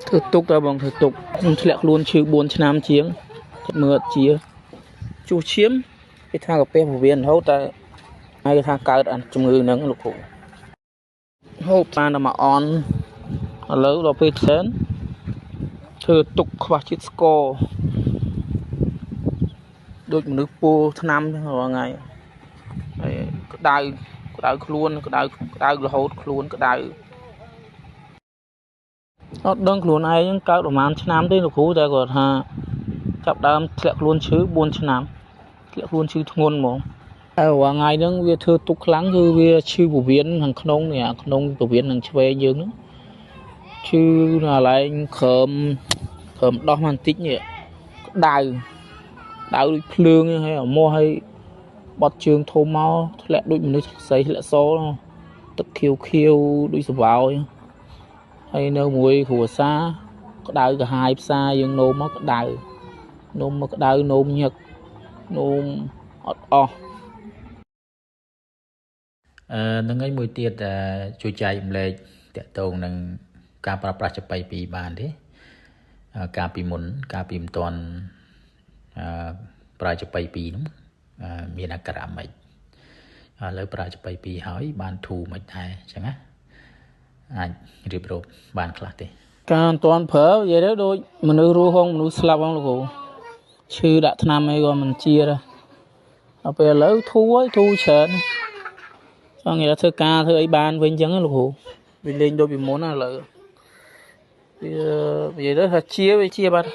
ធ្វើទុកតើបងធ្វើទុកខ្ញុំធ្លាក់ខ្លួនឈឺ4ឆ្នាំជាងមើលអត់ជាជួសឈាមគេថាកាពះពោះវៀនរហូតតែហើយគេថាកើតអាជំងឺហ្នឹងលោកគ្រូហូបបានតែមួយអន់ឥឡូវដល់ពេលច្រើនធ្វើទុកខ្វះជាតិស្ករដូចមនុស្សពោថ្នាំចឹងរាល់ថ្ងៃហើយក្តៅក្តៅខ្លួនក្តៅក្តៅរហូតខ្លួនក្តៅអត់ដឹងខ្លួនឯងហ្នឹងកើតប្រហែលឆ្នាំទេលោកគ្រូតែគាត់ថាចាប់ដើមធ្លាក់ខ្លួនឈឺ4ឆ្នាំធ្លាក់ខ្លួនឈឺធ្ងន់ហ្មងតែរាល់ថ្ងៃហ្នឹងវាធ្វើទុកខ្លាំងគឺវាឈឺពោះវៀនខាងក្នុងនេះអាក្នុងពោះវៀននឹងឆ្វេងយើងហ្នឹងឈឺនៅកន្លែងក្រោមក្រោមដោះមកបន្តិចនេះក្តៅក្តៅដូចភ្លើងហ្នឹងហើយអាមាស់ហើយបត់ជើងធំមកធ្លាក់ដូចមនុស្សស្រីធ្លាក់សទឹកខៀវខៀវដូចសវោយហើយនៅមួយគ្រួសារក្តៅក្រហាយផ្សារយើងនោមមកក្តៅនោមមកក្តៅនោមញឹកនោមអត់អស់ ហ្នឹងហើយមួយទៀតជួយចែករំលែកតាក់ទងនឹងការប្រើប្រាស់ចាប៉ីពីរបានទេកាលពីមុនកាលពីមិនទាន់អឺប្រើចាប៉ីពីរហ្នឹងមានអាក្រក់មិនឥឡូវប្រើចាប៉ីពីរហើយបានធូរមិនដែរអញ្ចឹងណាអាចរៀបរាប់បានខ្លះទេ ការមិនទាន់ប្រើនិយាយទៅដូចមនុស្សរស់ហងមនុស្សស្លាប់ហងលោកគ្រូឈឺដាក់ថ្នាំអីក៏មិនជាដែរដល់ពេលឥឡូវធូរហើយធូរច្រើនចង់និយាយថាធ្វើការធ្វើអីបានវិញអញ្ចឹងណាលោកគ្រូវាលេងដូចពីមុនណាឥឡូវវានិយាយទៅថាជាវាជាបាត់